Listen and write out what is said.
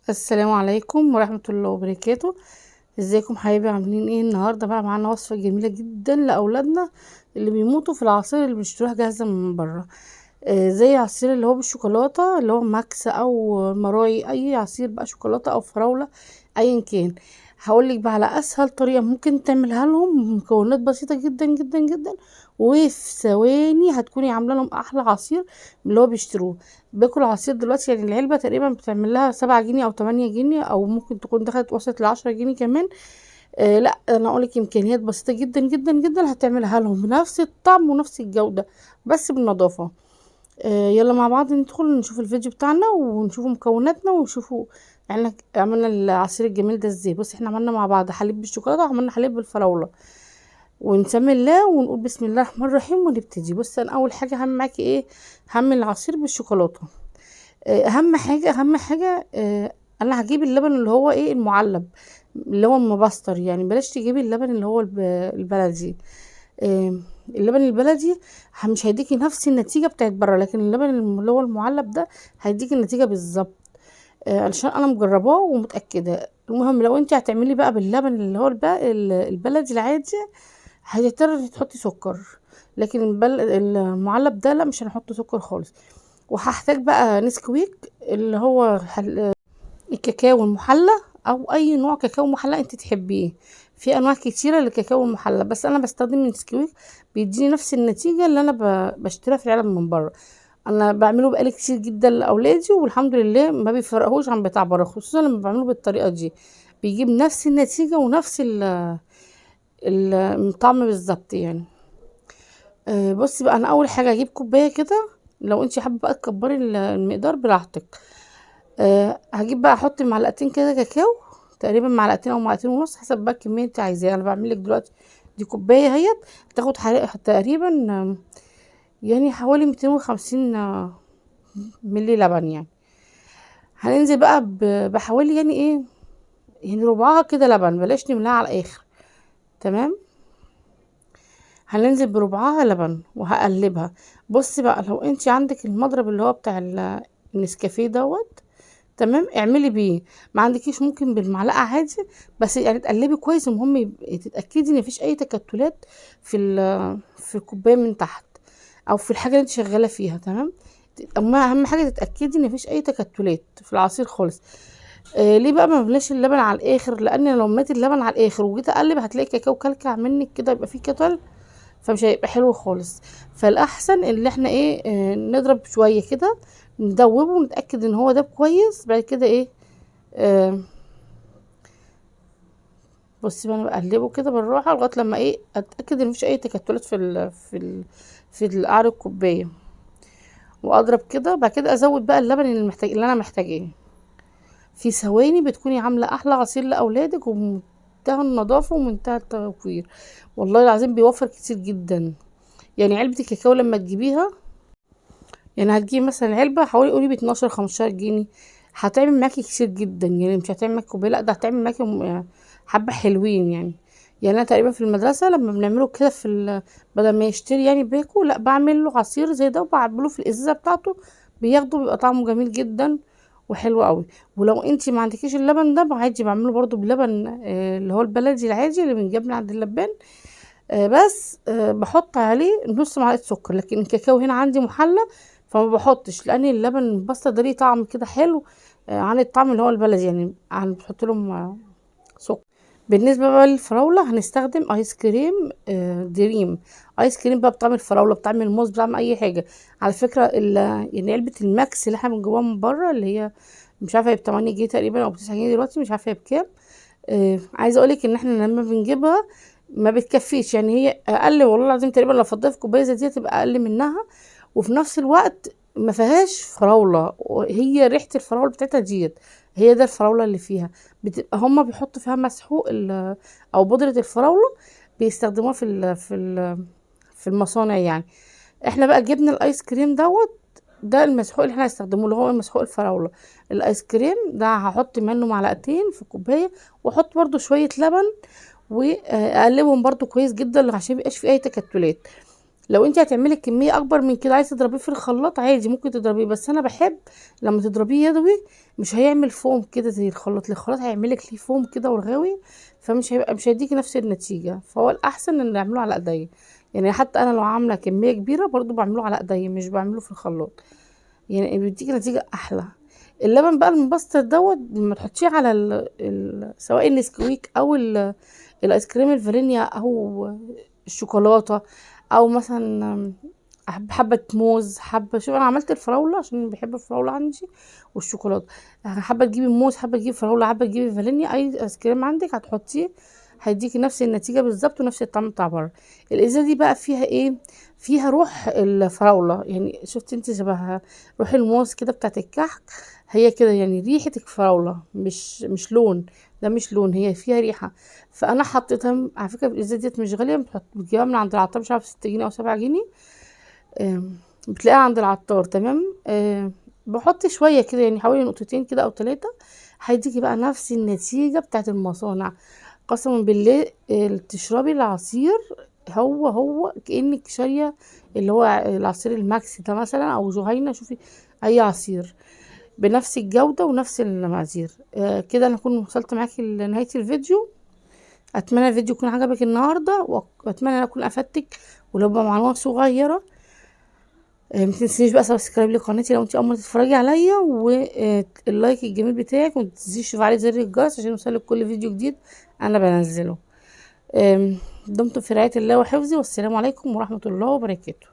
السلام عليكم ورحمة الله وبركاته. ازيكم حبايبي؟ عاملين ايه النهارده؟ بقى معانا وصفة جميلة جدا لاولادنا اللي بيموتوا في العصير اللي بيشتروها جاهزة من بره، زي عصير اللي هو بالشوكولاتة اللي هو ماكس او مراعي، اي عصير بقى شوكولاتة او فراولة ايا كان. هقولك بقى على اسهل طريقة ممكن تعملها لهم، مكونات بسيطة جدا جدا جدا، وفي ثواني هتكوني عامله لهم احلى عصير من اللي هو بيشتروه. باكل عصير دلوقتي يعني العلبة تقريبا بتعمل لها 7 جنيه او 8 جنيه، او ممكن تكون دخلت وصلت ل10 جنيه كمان. لا انا اقولك امكانيات بسيطة جدا جدا جدا هتعملها لهم بنفس الطعم ونفس الجودة بس بالنظافة. يلا مع بعض ندخل نشوف الفيديو بتاعنا ونشوف مكوناتنا ونشوفوا يعني عملنا العصير الجميل ده ازاي. بصي احنا عملنا مع بعض حليب بالشوكولاته وعملنا حليب بالفراوله، ونسمي الله ونقول بسم الله الرحمن الرحيم ونبتدي. بصي انا اول حاجة هعمل معاكي ايه؟ هعمل العصير بالشوكولاته. اهم حاجة، انا هجيب اللبن اللي هو ايه المعلب اللي هو المبستر، يعني بلاش تجيبي اللبن اللي هو البلدي. اللبن البلدي مش هيديكي نفس النتيجة بتاعت بره، لكن اللبن اللي هو المعلب ده هيديكي النتيجة بالظبط، علشان انا مجرباه ومتاكده. المهم لو انت هتعملي بقى باللبن اللي هو البلدي العادي هتضطري تحطي سكر، لكن المعلب ده لا مش هنحط سكر خالص. وهحتاج بقى نسكويك اللي هو الكاكاو المحلى، او اي نوع كاكاو محلى انت تحبيه، في انواع كتيرة للكاكاو المحلى، بس انا بستخدم نسكويك بيديني نفس النتيجة اللي انا بشتريها في العلب من بره. انا بعمله بقالي كتير جدا لاولادي والحمد لله ما بيفرقهوش عن بتاع بره، خصوصا لما بعمله بالطريقة دي بيجيب نفس النتيجة ونفس الطعم بالظبط يعني. بصي بقى انا اول حاجة هجيب كوباية كده، لو انت حابة بقى تكبري المقدار براحتك. هجيب بقى احط معلقتين كده كاكاو، تقريبا معلقتين او معلقتين ونص حسب بقى الكمية انت عايزاها. انا بعمل لك دلوقتي دي كوباية اهيت، هتاخد تقريبا، يعني حوالي 250، ملي لبن يعني. هننزل بقى بحوالي يعني ايه، يعني ربعها كده لبن، بلاش نملاها على الاخر، تمام. هننزل بربعها لبن وهقلبها. بصي بقى لو انت عندك المضرب اللي هو بتاع النسكافيه دوت، تمام، اعملي بيه. ما عندكيش ممكن بالمعلقه عادي، بس يعني تقلبي كويس. المهم تتاكدي ان مفيش اي تكتلات في الكوباية من تحت او في الحاجة اللي انت شغالة فيها، تمام. اما اهم حاجة تتاكدي ان مفيش اي تكتلات في العصير خالص. ليه بقى ما بنلاش اللبن على الاخر؟ لان لو مات اللبن على الاخر وجيت اقلب هتلاقي الكاكاو كلكع منك كده، يبقى فيه كتل، فمش هيبقى حلو خالص. فالاحسن اللي احنا ايه، نضرب شوية كده، ندوبه ونتاكد ان هو داب كويس. بعد كده ايه، بصي بقى انا بقلبه كده بالراحة لغاية لما ايه اتاكد ان مفيش اي تكتلات في القعر الكوباية، واضرب كده. بعد كده ازود بقى اللبن اللي انا محتاجاه. في ثواني بتكوني عامله احلى عصير لاولادك ومنتهى النظافة ومنتهى التوفير، والله العظيم بيوفر كتير جدا. يعني علبة الكاكاو لما تجيبيها، يعني هتجيبي مثلا علبة حوالي قولي باتناشر خمستاشر جنيه، هتعمل معاكي كتير جدا. يعني مش هتعمل معاكي كوباية، لا ده هتعمل معاكي حبه حلوين يعني. يعني انا تقريبا في المدرسة لما بنعمله كده بدل ما يشتري يعني باكو، لا بعمل له عصير زي ده وبعبله في الازازه بتاعته، بياخده بيبقى طعمه جميل جدا وحلو قوي. ولو انتي ما عندكيش اللبن ده عادي بعمله برضو بلبن، اللي هو البلدي العادي اللي بنجيب من عند اللبان، بس، بحط عليه نص معلقه سكر. لكن الكاكاو هنا عندي محلى فما بحطش، لان اللبن الباستا ده ليه طعم كده حلو، عن الطعم اللي هو البلدي، يعني عن بحط لهم، سكر. بالنسبة بقى للفراوله هنستخدم ايس كريم، دريم ايس كريم بقى بطعم الفراوله، بطعم الموز، بطعم اي حاجة. على فكرة يعني علبة الماكس اللي احنا بنجيبوها من بره اللي هي مش عارفه هي ب 8 جنيه تقريبا او ب 9 جنيه دلوقتي، مش عارفه هي بكام. عايزه اقولك ان احنا لما بنجيبها ما بتكفيش، يعني هي اقل والله العظيم تقريبا لو فضيت في كوباية زي دي هتبقى اقل منها، وفي نفس الوقت ما فيهاش فراوله، هي ريحه الفراوله بتاعتها ديت هي ده الفراوله اللي فيها، بتبقى هما بيحطوا فيها مسحوق او بودره الفراوله، بيستخدموها في المصانع يعني. احنا بقى جبنا الايس كريم دوت، ده المسحوق اللي احنا هنستخدمه اللي هو مسحوق الفراوله. الايس كريم ده هحط منه معلقتين في كوباية، واحط برده شوية لبن واقلبهم برده كويس جدا عشان ميبقاش فيه اي تكتلات. لو انت هتعملي كمية اكبر من كده عايزه تضربيه في الخلاط عادي ممكن تضربيه، بس انا بحب لما تضربيه يدوي مش هيعمل فوم كده زي الخلاط. الخلاط هيعملك ليه فوم كده ورغاوي، فمش هيبقى، مش هيديكي نفس النتيجة. فهو الاحسن ان نعمله على ايديا، يعني حتى انا لو عامله كمية كبيرة برضو بعمله على ايديا مش بعمله في الخلاط، يعني بيديكي نتيجة احلى. اللبن بقى المبستر دوت لما تحطيه على سواء النسكويك او الايس كريم الفانيليا او الشوكولاتة، او مثلا حبه موز، حبه، شوف انا عملت الفراوله عشان بحب الفراوله عندي والشوكولاته، حابة تجيبي موز، حابة تجيبي فراوله، حابة تجيبي فانيليا، اي ايس كريم عندك هتحطيه هيديكي نفس النتيجة بالظبط ونفس الطعم بتاع بره. الازازه دي بقى فيها ايه؟ فيها روح الفراوله، يعني شفتي انت شبه روح الموز كده بتاعت الكحك، هي كده يعني ريحه الفراوله، مش لون، ده مش لون، هي فيها ريحه. فانا حطيتها على فكرة الازازه ديت مش غالية، بتجيبها من عند العطار مش عارفه 6 جنيه او 7 جنيه، بتلاقيها عند العطار. تمام. بحط شوية كده يعني حوالي نقطتين كده او 3، هيديكي بقى نفس النتيجة بتاعت المصانع. قسما بالله، تشربي العصير هو هو كأنك شاريه اللي هو العصير الماكس ده مثلا او جهينة، شوفي اي عصير بنفس الجودة ونفس المقادير. كده انا اكون وصلت معاكي لنهاية الفيديو. اتمنى الفيديو يكون عجبك النهارده، واتمنى ان اكون افدتك ولو بمعلومة صغيرة. ما تنسيش بقى subscribe لقناتي لو انت اول مرة تتفرجي عليا، وال like الجميل بتاعك، وما تنسيش تفعلي زر الجرس عشان يوصلك كل فيديو جديد انا بنزله. دمتم في رعاية الله وحفظه، والسلام عليكم ورحمة الله وبركاته.